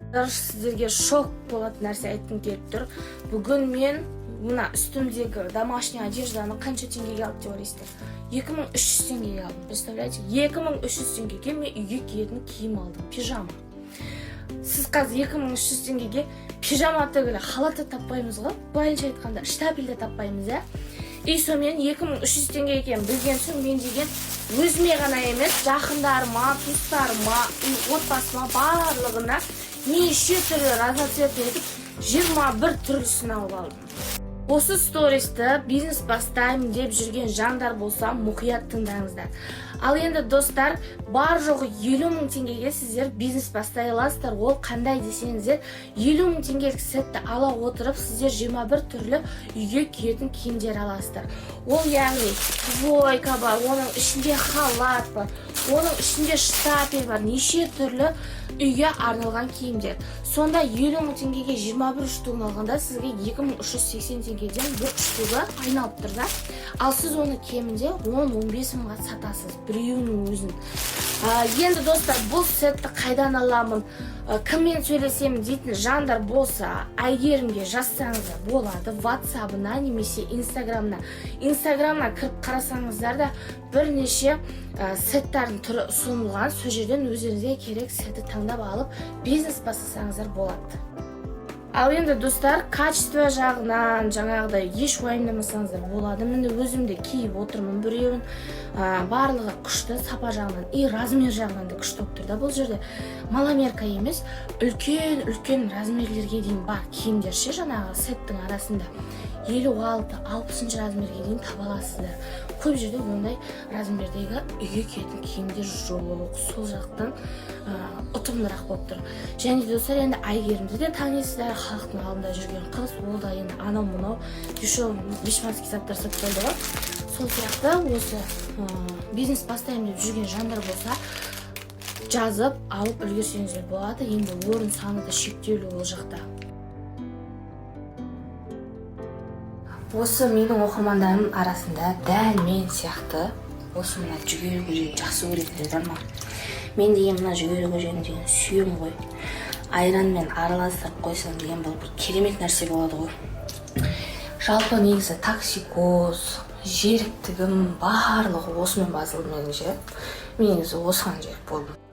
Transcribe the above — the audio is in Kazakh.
Сіздерге шок болатын нәрсе айтқым келіп тұр. Бүгін мен мына үстімдегі домашний одежданы қанша теңгеге алдым деп ойлайсыздар? 2300 теңгеге алдым, представляете? 2300 теңгеге мен үйге киетін киім алдым, пижама. Сіз қазір 2300 теңгеге пижама түгілі, халат та таппаймыз ғой, былайынша айтқанда, штапель де таппаймыз, иә. И сонымен 2300 теңге екенін білген соң, мен деген өзіме ғана емес, жақындарыма, туыстарыма, отбасыма, барлығына неше түрлі разноцветный етіп 21 түрлісін алып алдым. Осы стористі бизнес бастаймын деп жүрген жандар болса, мұқият тыңдаңыздар. Ал енді, достар, бар жоғы 50 000 теңгеге сіздер бизнес бастай аласыздар. Ол қандай десеңіздер, 50 000 теңгелік сетті ала отырып, сіздер 21 түрлі үйге киетін киімдер аласыздар. Ол, яғни, двойка бар, оның ішінде халат бар, оның ішінде штапель бар, неше түрлі үйге арналған киімдер. Сонда 50 000 теңгеге 21 штугын алғанда, сізге 2380 теңгеден бір штугы айналып тұр да. Ал сіз оны кемінде 10-15 мыңға сатасыз біреуінің өзін. Енді, достар, бұл сетті қайдан аламын, кіммен сөйлесемін дейтін жандар болса, Әйгерімге жазсаңыздар болады ватсабына немесе Инстаграмына. Инстаграмына кіріп қарасаңыздар да, бірнеше сеттардың түрі ұсынылған. Сол жерден өздеріңізге керек сетті таңдап алып, бизнес бастасаңыздар болады. Ал енді, достар, качество жағынан жаңағыдай еш уайымдамасаңыздар болады. Міне, өзім де киіп отырмын біреуін. Барлығы күшті, сапа жағынан и размер жағынан да күшті болып тұр да. Бұл жерде маломерка емес, үлкен үлкен размерлерге дейін бар киімдер ше. Жаңағы сеттің арасында 56, 60-шы размерге дейін таба аласыздар. Көп жерде ондай размердегі үйге киетін киімдер жоқ, сол жақтан ұтымдырақ болып тұр. Және де, достар, енді Әйгерімді де танисыздар, халықтың алдында жүрген қыз. Ол да енді анау мынау дешевый дешманский заттар сатпайды ғой. Сол сияқты осы бизнес бастаймын деп жүрген жандар болса, жазып алып үлгерсеңіздер болады. Енді орын саны да шектеулі ол жақта. Осы менің оқырмандарымның арасында дәл мен сияқты осы мына жүгері көжені жақсы көретіндер бар ма? Мен деген мына жүгері көжені деген сүйемін ғой. Айранмен араластырып қойсаң деген, бұл бір керемет нәрсе болады ғой. Жалпы, негізі, токсикоз, жеріктігім, барлығы осымен басылды менің ше. Мен негізі осыған жерік болдым.